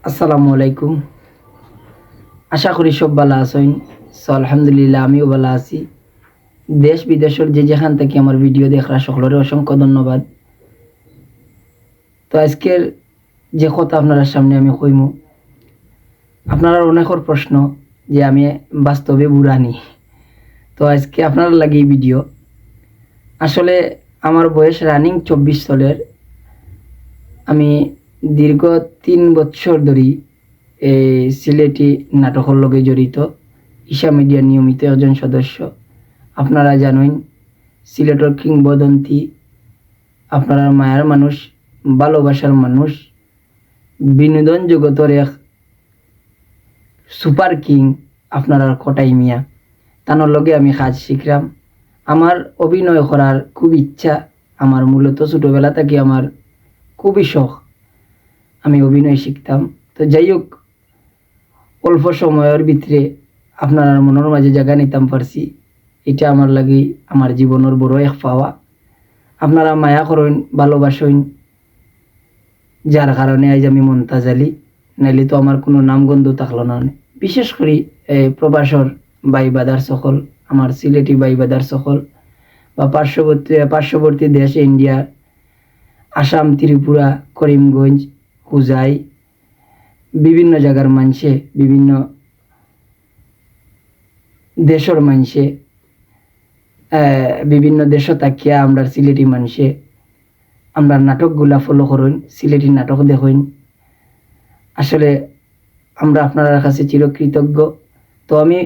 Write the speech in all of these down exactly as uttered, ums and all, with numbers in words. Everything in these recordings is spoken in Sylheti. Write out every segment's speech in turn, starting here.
আসসালামু আলাইকুম। আশা করি সব ভালা আছইন। So আলহামদুলিল্লাহ, আমিও ভালা আছি। দেশ বিদেশর যে যেখান থাকি আমার ভিডিও দেখরা সকলরে অসংখ্য ধন্যবাদ। তো আজকের যে কথা আপনারার সামনে আমি কইমু, আপনারার অনেকর প্রশ্ন যে আমি বাস্তবে বুড়া নি। তো আজকে আপনারার লাগি এই ভিডিও। আসলে আমার বয়স রানিং চব্বিশ চলের। আমি দীর্ঘ তিন বছর ধরি এই সিলেটি নাটকর লগে জড়িত, ঈশা মিডিয়ার নিয়মিত একজন সদস্য। আপনারা জানইন, সিলেটর কিংবদন্তি, আপনারার মায়ার মানুষ, ভালোবাসার মানুষ, বিনোদন জগতর এক সুপার কিং আপনারার কটাই মিয়া। তানর লগে আমি কাজ শিখরাম। আমার অভিনয় করার খুব ইচ্ছা, আমার মূলত ছোটবেলা থাকি আমার খুবই শখ আমি অভিনয় শিখতাম। তো যাই হোক, অল্প সময়র ভিতরে আপনারার মনর মাঝে জাগা নিতাম পারছি, ইটা আমার লাগি আমার জীবনর বড় এক পাওয়া। আপনারা মায়া করইন, ভালোবাসইন, যার কারণে আইজ আমি মন্তাজ আলী, নাইলে তো আমার কুনু নামগন্ধ থাকলো না। বিশেষ করি, এ, প্রবাসর ভাই বাদার সকল, আমার সিলেটি ভাই বাদার সকল, বা পার্শ্ববর্তী, পার্শ্ববর্তী দেশ ইন্ডিয়ার আসাম, ত্রিপুরা, করিমগঞ্জ, হোজাই, বিভিন্ন জাগার মানষে, বিভিন্ন দেশর মানষে, আহ, বিভিন্ন দেশো থাকিয়া আমরার সিলেটি মানষে আমরার নাটকগুলা ফলো করইন, সিলেটি নাটক দেখইন। আসলে আমরা আপনারার কাছে চিরকৃতজ্ঞ। তো আমি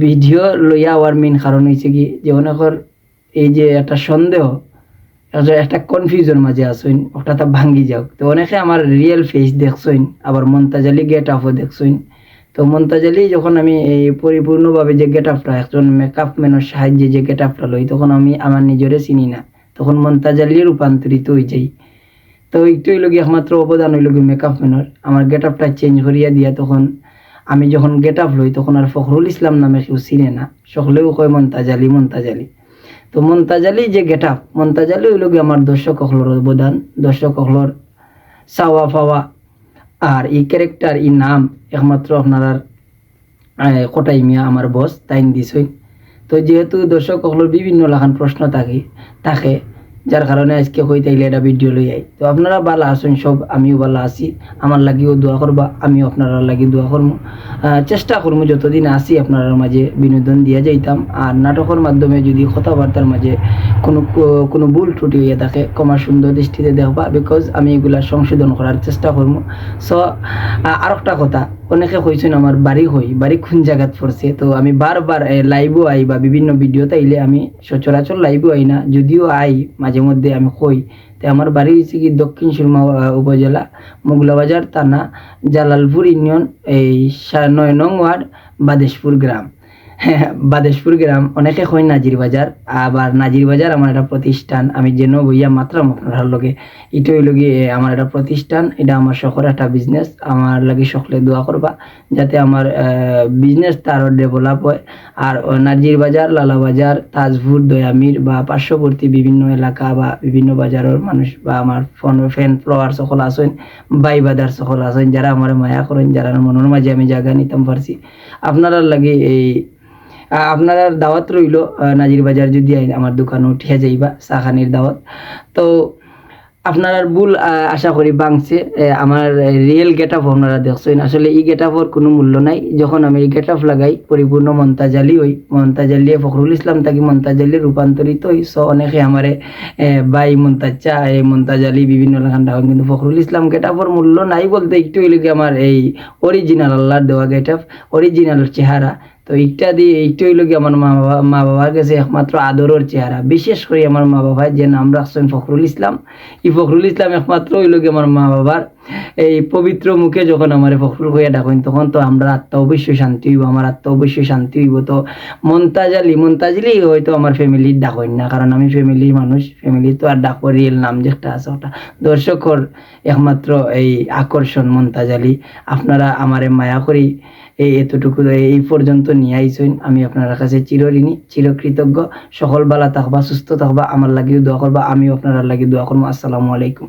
ভিডিও লইয়া আওয়ার মেইন কারণ অইছে কি যে অনেকর এই যে একটা সন্দেহ, একটা, একটা কনফিউশন মাঝে আছইন, ওটা তা ভাঙ্গি যাউক। তো অনেকে আমার রিয়েল ফেস দেখছইন, আবার মন্তাজ আলী গেট আপও দেখছইন। তো মন্তাজ আলী যখন আমি এই পরিপূর্ণভাবে যে গেট আপটা, একজন মেকআপ ম্যানর সাহায্যে যে গেট আপটা লই, তখন আমি আমার নিজরে চিনি না, তখন মন্তাজ আলী রূপান্তরিত অই যাই। তো একটু অইল গি একমাত্র অবদান অইল গি মেকআপ ম্যানর, আমার গেট আপটা চেঞ্জ করিয়া দিয়া। তখন আমি যখন গেট আপ লই, তখন আর ফখরুল ইসলাম নামে কেউ চিনে না, সকলেও কয় মন্তাজ আলী, মন্তাজ আলী। তো মন্তাজ আলী যে গেট আপ, মন্তাজ আলী অইল গি আমার দর্শক অকলর অবদান, দর্শক অকলর চাওয়া পাওয়া। আর এই ক্যারেক্টার, এই নাম একমাত্র আপনারার, আহ, কটাই মিয়া আমার বস তাইন দিছইন। তো যেহেতু দর্শক অকলর বিভিন্ন লাখান প্রশ্ন থাকে, থাকে, যার কারণে আজকে কই তাইলে এটা ভিডিও লই আই। তো আপনারা ভালা আছইন সব, আমিও ভালা আছি। আমার লাগিও দোয়া করবা, আমিও আপনারার লাগি দোয়া করমু। আহ, চেষ্টা করমু যতদিন আছি আপনারার মাঝে বিনোদন দিয়া যাইতাম। আর নাটকর মাধ্যমে যদি কথাবার্তার মাঝে কোনো, কোনো ভুল ত্রুটি হইয়া থাকে, ক্ষমা সুন্দর দৃষ্টিতে দেখবা, বিকজ আমি এগুলা সংশোধন করার চেষ্টা করমু। So, আ-, আরোকটা কথা, অনেকে কইছইন আমার বাড়ি কই, বাড়ি কোন জাগাত পড়ছে। তো আমি বারবার, এ, লাইভও আই বা বিভিন্ন ভিডিওত আইলে আমি সচরাচর লাইভও আই না, যদিও আই মাঝে মধ্যে আমি কই। তে আমার বাড়ি অইছে কি দক্ষিণ সুরমা, আ, উপজেলা, মোগলাবাজার থানা, জালালপুর ইউনিয়ন, এই সা-, নয় নং ওয়ার্ড, বাদেশপুর গ্রাম। বাদেশপুর গ্রাম, অনেকে কইন নাজির বাজার, আবার নাজির বাজার আমার একটা প্রতিষ্ঠান, আমি যেন বইয়া মাতরাম আপনারার লগে। ইটা অইল গি, এ, আমার একটা প্রতিষ্ঠান, ইটা আমার শখর একটা বিজনেস, আমার লাগি সকলে দোয়া করবা, যাতে আমার, আহ, বিজনেসটা আরো ডেভেলপ হয়। আর, আহ, নাজির বাজার, লালা বাজার, তাজপুর, দয়ামির বা পার্শ্ববর্তী বিভিন্ন এলাকা বা বিভিন্ন বাজারর মানুষ বা আমার ফোন, ফ্যান ফলোয়ার সকল আছইন, ভাই বাদার সকল আছইন, যারা আমারে মায়া করইন, যারা মনর মাঝে আমি জাগা নিতাম পারছি, আপনারার লাগি এই, আহ, আপনারার দাওয়াত রইল, আহ, নাজির বাজার যদি আইন, আমার দোকানো উঠিয়া যাইবা, চা খানির দাওয়াত। তো আপনারার ভুল, আহ, আশা করি ভাঙছে। এ, আমার রিয়েল গেট আপ আপনারা দেখছইন। আসলে এই গেট আপর কোনো মূল্য নাই। যখন আমি এই গেট আপ লাগাই, পরিপূর্ণ মন্তাজ আলী হই, মন্তাজ আলী ফখরুল ইসলাম থাকি মন্তাজ আলী রূপান্তরিত হই। So, অনেকে আমারে, এ, ভাই মন্তাজ চা, এই মন্তাজ আলী বিভিন্ন লাখান ডাকইন, কিন্তু ফখরুল ইসলাম গেট আপর মূল্য নাই বলতে একটু অইল গি আমার এই অরিজিনাল আল্লাহর দেওয়া গেট আপ, অরিজিনাল চেহারা। তো ইটা দি, ইটা অইল গি আমার মা বাবা, মা বাবার গেছে একমাত্র আদরর চেহারা। বিশেষ করি আমার মা বাবায় যে নাম রাখছইন ফখরুল ইসলাম, এই ফখরুল ইসলাম একমাত্র অইল গি আমার মা বাবার এই পবিত্র মুখে যখন আমারে ফখরুল কইয়া ডাকইন, তখন তো আমরার আত্মা অবশ্যই শান্তি অইব, আমার আত্মা অবশ্যই শান্তি অইব। তো মন্তাজ আলী, মন্তাজ আলী হয়তো আমার ফ্যামিলির ডাকইন না, কারণ আমি ফ্যামিলির মানুষ, ফ্যামিলি তো আর ডাকবো রিয়েল নাম যেটা আছে ওটা। দর্শকর একমাত্র এই আকর্ষণ মন্তাজ আলী। আপনারা আমারে মায়া করি এই এতটুকু, এই পর্যন্ত নিয়া আইছইন, আমি আপনারার কাছে চিরঋণী, চিরকৃতজ্ঞ। সকল ভালা থাকবা, সুস্থ থাকবা, আমার লাগিও দোয়া করবা, আমিও আপনারার লাগি দোয়া করমু। আসসালামু আলাইকুম।